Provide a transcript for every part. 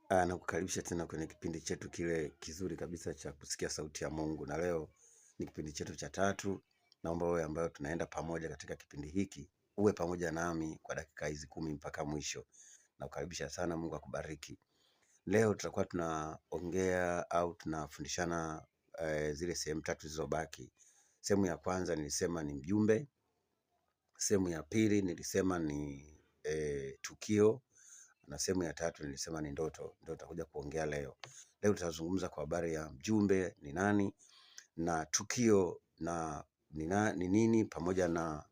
Nakukaribisha tena kwenye kipindi chetu kile kizuri kabisa cha kusikia sauti ya Mungu, na leo ni kipindi chetu cha tatu. Naomba wewe ambayo tunaenda pamoja katika kipindi hiki uwe pamoja nami kwa dakika hizi 10 mpaka mwisho. Nakukaribisha sana, Mungu akubariki. Leo tutakuwa tunaongea au tunafundishana zile sehemu tatu zilizobaki. Sehemu ya kwanza nilisema ni mjumbe, sehemu ya pili nilisema ni tukio, na sehemu ya tatu nilisema ni ndoto. Ndio tutakuja kuongea leo. Leo tutazungumza kwa habari ya mjumbe ni nani na tukio na ni nini pamoja na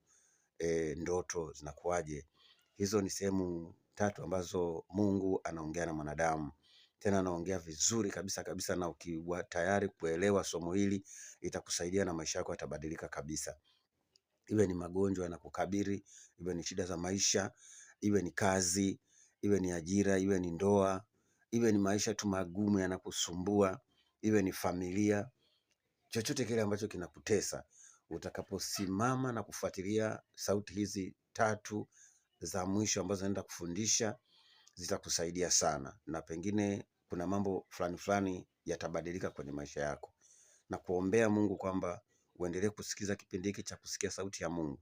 ndoto zinakuwaje. Hizo ni sehemu tatu ambazo Mungu anaongea na mwanadamu, tena anaongea vizuri kabisa kabisa, na ukiwa tayari kuelewa somo hili itakusaidia na maisha yako yatabadilika kabisa. Iwe ni magonjwa yanakukabiri, iwe ni shida za maisha, iwe ni kazi, iwe ni ajira, iwe ni ndoa, iwe ni maisha tu magumu yanakusumbua, iwe ni familia, chochote kile ambacho kinakutesa, utakaposimama na kufuatilia sauti hizi tatu za mwisho ambazo naenda kufundisha zitakusaidia sana, na pengine kuna mambo fulani fulani yatabadilika kwenye maisha yako, na kuombea Mungu kwamba uendelee kusikiza kipindi hiki cha kusikia sauti ya Mungu,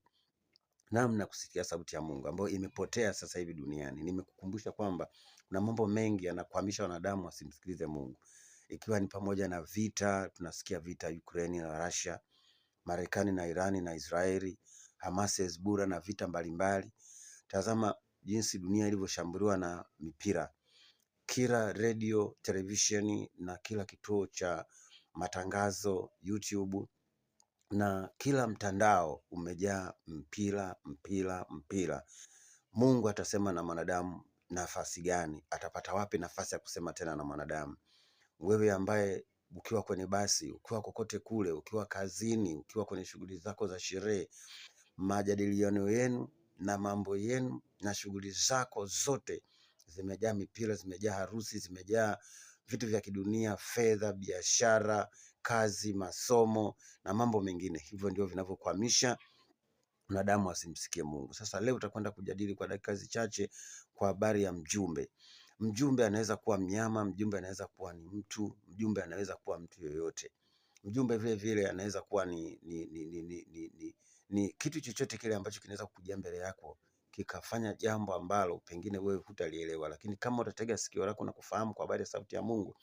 namna kusikia sauti ya Mungu ambayo imepotea sasa hivi duniani. Nimekukumbusha kwamba kuna mambo mengi yanakwamisha wanadamu wasimsikilize Mungu, ikiwa ni pamoja na vita. Tunasikia vita Ukraine na Russia, Marekani na Irani na Israeli, Hamas, Hezbollah na vita mbalimbali. Tazama jinsi dunia ilivyoshambuliwa na mipira. Kila redio, televisheni na kila kituo cha matangazo, YouTube na kila mtandao umejaa mpira, mpira, mpira. Mungu atasema na mwanadamu nafasi gani? Atapata wapi nafasi ya kusema tena na mwanadamu? Wewe ambaye ukiwa kwenye basi, ukiwa kokote kule, ukiwa kazini, ukiwa kwenye shughuli zako za sherehe, majadiliano yenu na mambo yenu na shughuli zako zote zimejaa mipira, zimejaa harusi, zimejaa vitu vya kidunia, fedha, biashara, kazi, masomo na mambo mengine. Hivyo ndio vinavyokwamisha mwanadamu asimsikie Mungu. Sasa leo tutakwenda kujadili kwa dakika chache kwa habari ya mjumbe. Mjumbe anaweza kuwa mnyama, mjumbe anaweza kuwa ni mtu, mjumbe anaweza kuwa mtu yoyote. Mjumbe vile vile anaweza kuwa ni kitu chochote kile ambacho kinaweza kuja mbele yako kikafanya jambo ambalo pengine wewe hutalielewa, lakini kama utatega sikio lako na kufahamu kwa habari ya sauti ya Mungu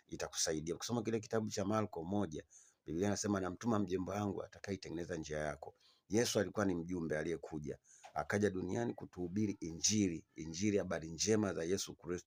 itakusaidia. Ukisoma kile kitabu cha Marko 1, Biblia inasema namtuma mjumbe wangu atakayetengeneza njia yako. Yesu alikuwa ni mjumbe aliyekuja, akaja duniani kutuhubiri Injili, Injili habari njema za Yesu Kristo.